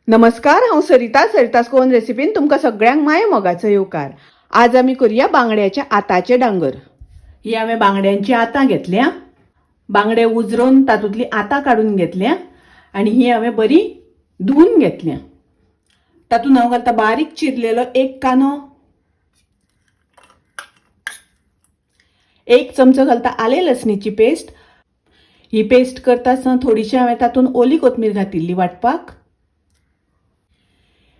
नमस्कार, हांव सरिता. सरितास गोवन रेसिपीन तुमकां सगळ्यांक माय मोगाचो येवकार. आज आमी करुया बांगड्याच्या आताचे डांगर. ही हांवें बांगड्यांची आतां घेतल्या. बांगडे उजरोवन तातूंतली आतां काडून घेतल्या आनी ही हांवें बरी धुवून घेतल्या. तातूंत हांव घालता बारीक चिरलेलो एक कांदो, एक चमचो घालता आले लसणीची पेस्ट. ही पेस्ट करता आसतना थोडीशी हांवें तातूंत ओली कोथमीर घातिल्ली वांटपाक.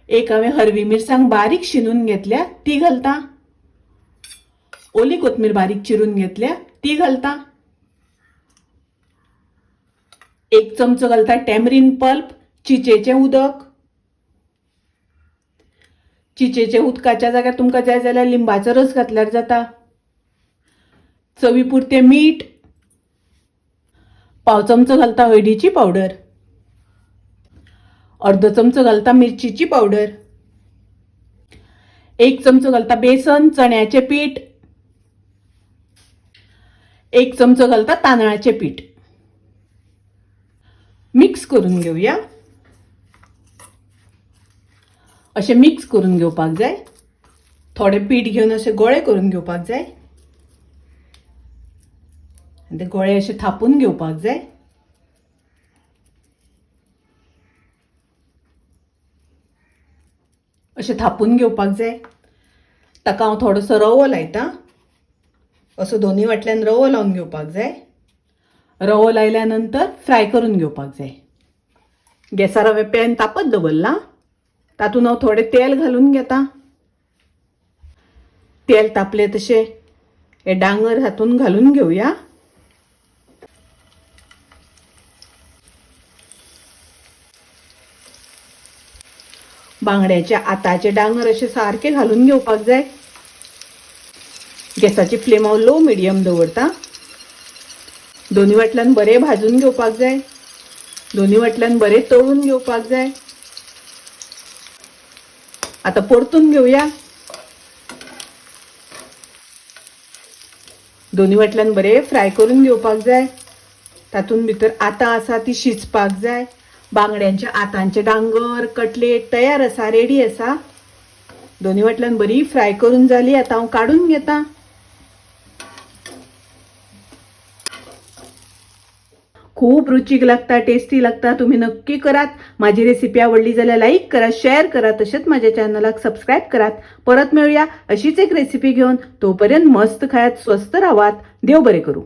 एक हांवें हरवी मिरसांग बारीक शिनून घेतल्या ती घालता. ओली कोथमीर बारीक चिरून घेतल्या ती घालता. एक चमचो घालता टॅमरीन पल्प, चिचेचें उदक. चिचेच्या उदकाच्या जाग्यार तुमकां जाय जाल्यार लिंबाचो रस घातल्यार जाता. चवी पुरतें मीठ, पाव चमचो घालता हळदीची पावडर, अर्दो चमचो घालता मिरचीची पावडर, एक चमचो घालता बेसन चण्याचें पीठ, एक चमचो घालता तांदळाचें पीठ. मिक्स करून घेवया. अशें मिक्स करून घेवपाक जाय. थोडें पीठ घेवन अशे गोळे करून घेवपाक जाय आनी ते गोळे अशे थापून घेवपाक जाय. अशें थापून घेवपाक जाय. ताका हांव थोडोसो रवो लायता. असो दोनूय वाटल्यान रवो लावन घेवपाक जाय. रवो लायल्या नंतर फ्राय करून घेवपाक जाय. गॅसार हांवें पॅन तापत दवरलां. तातूंत हांव थोडें तेल घालून घेता. तेल तापलें तशें हे डांगर हातूंत घालून घेवया. बांगड्याच्या आताचे डांगर अशे सारके घालून घेवपाक जाय. गॅसाची फ्लेम हांव लो मिडियम दवरता. दोन्ही वाटल्यान बरें भाजून घेवपाक जाय. दोन्ही वाटल्यान बरें तळून घेवपाक जाय. आता परतून घेवया. दोन्ही वाटल्यान बरें फ्राय करून घेवपाक जाय. तातूंत भितर आतां आसा ती शिजपाक जाय. बांगड्यांच्या आतांचे डांगर कटलेट तयार आसा, रेडी आसा. दोन्ही वाटल्यान बरी फ्राय करून जाली. आतां हांव काडून घेता. खूब रुचीक लागता, टेस्टी लागता. तुम्ही नक्की करात. माझी रेसिपी आवडली जाल्यार लाईक करा, शेअर करा, तशेंच माझ्या चॅनलाक सबस्क्राईब करात. परत मेळूया अशीच एक रेसिपी घेवन. तोपर्यंत मस्त खायात, स्वस्थ रावात. देव बरें करूं.